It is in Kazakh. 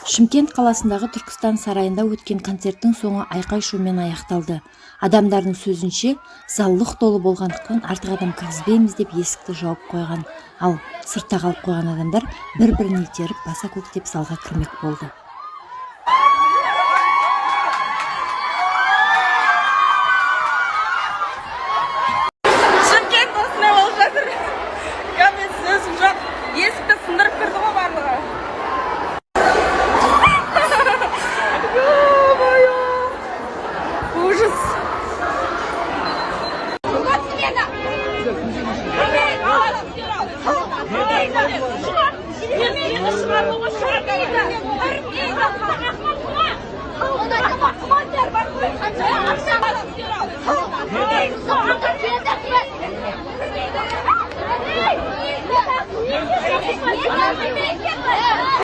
Шымкент қаласындағы Түркістан сарайында өткен концерттің соңы айқай-шумен аяқталды. Адамдардың сөзінше, зал лық толы болғандықтан, артық адам кіргізбейміз деп есікті жауып қойған. Ал сыртта қалып қойған адамдар бір бірін итеріп, баса көктеп залға кірмек болды.